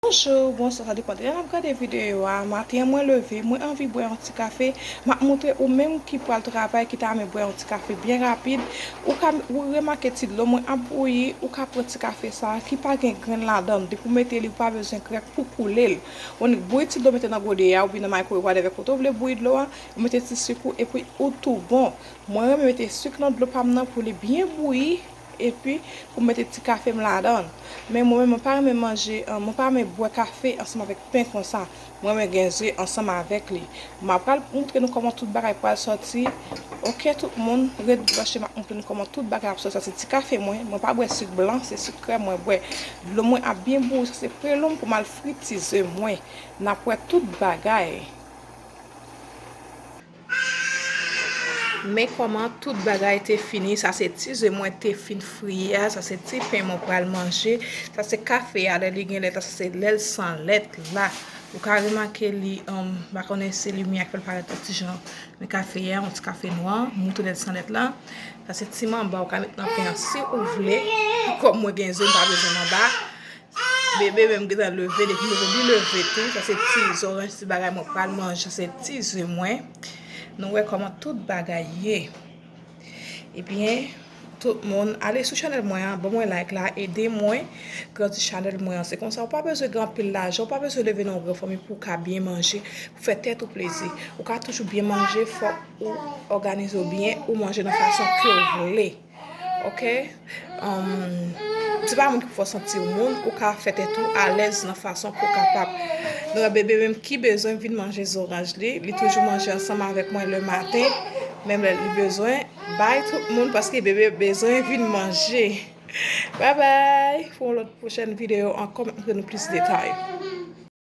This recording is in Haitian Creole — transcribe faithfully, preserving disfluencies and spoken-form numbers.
Bonjou, bonswa, sa depann de lè n ap gade videyo a. Maten an mwen leve, mwen anvi bwè yon ti kafe. M ap montre ou menm ki pral travay, ki ta renmen bwè yon ti kafe byen rapid. Ou ka ou remake ti dlo mwen ap bouyi, ou ka pran ti kafe sa a ki pa gen grenn ladan l. Depi w mete li, ou pa bezwen grèk pou koule l. Ou annik bouyi ti dlo, mete nan gode a oubyen nan maykrowev, whatever kote w vle bouyi dlo a, ou mete ti sik ou epi ou tou bon. Mwen renmen mete sik nan dlo pa m nan pou li byen bouyi. Epi pou m mete ti kafe m ladan l. Men mwen menm, mwen pa renmen manje, mwen pa renmen bwè kafe ansanm avèk pen konsa. Mwen renmen gen ze ansanm avèk li. M ap pral montre nou kòman tout bagay pral sòti. Oke, tout moun, ret branche, m ap montre nou kòman tout bagay ap sòti. Sa se ti kafe mwen, mwen pa bwè sik blan, se sik krèm mwen bwè. Dlo mwen ap byen bouyi, sa se prelon m pou m al fri ti ze mwen. N ap wè tout bagay. Men kòman tout bagay te fini. Sa se ti ze mwen te fin fri a. Sa se ti pen mwen pral manje. Sa se kafe a, lè li gen lèt la, sa se lè l san lèt la. Ou ka remake li, um, m pa konnen se limyè a ki fè l parèt yon ti jan. Men kafe a, yon ti kafe nwa, mouton lèt san lèt la. Sa se ti manba ou ka met nan pen an si ou vle. Kòm mwen gen ze, m pa bezwen manba. Bebe menm gentan leve, depi m leve, li leve tou. Sa se ti zoranj, ti bagay mwen pral manje, sa se ti ze mwen. Nou wè kòman tout bagay ye. Ebyen, tout moun, ale sou chanèl mwen an, ban mwen like la, ede mwen grandi chanèl mwen an. Se konsa, ou pa bezwen gen anpil lajan, ou pa bezwen leve nan yon gran fanmi pou w ka byen manje, pou fè tèt ou plezi. Ou ka toujou byen manje, fòk ou òganize w byen, ou manje nan fason ke w vle. Oke? Um, se pa moun ki pou fè w santi w moun, ou ka fè tèt ou alèz nan fason ke w kapab. Donk, bebe menm ki bezwen vin manje zoranj li, li toujou manje ansanm avèk mwen le maten, menm lè li bezwen, bay tout moun, paske bebe bezwen vin manje. Bye bye! Pou yon lòt pwochèn videyo ankò, m ap montre nou plis detay.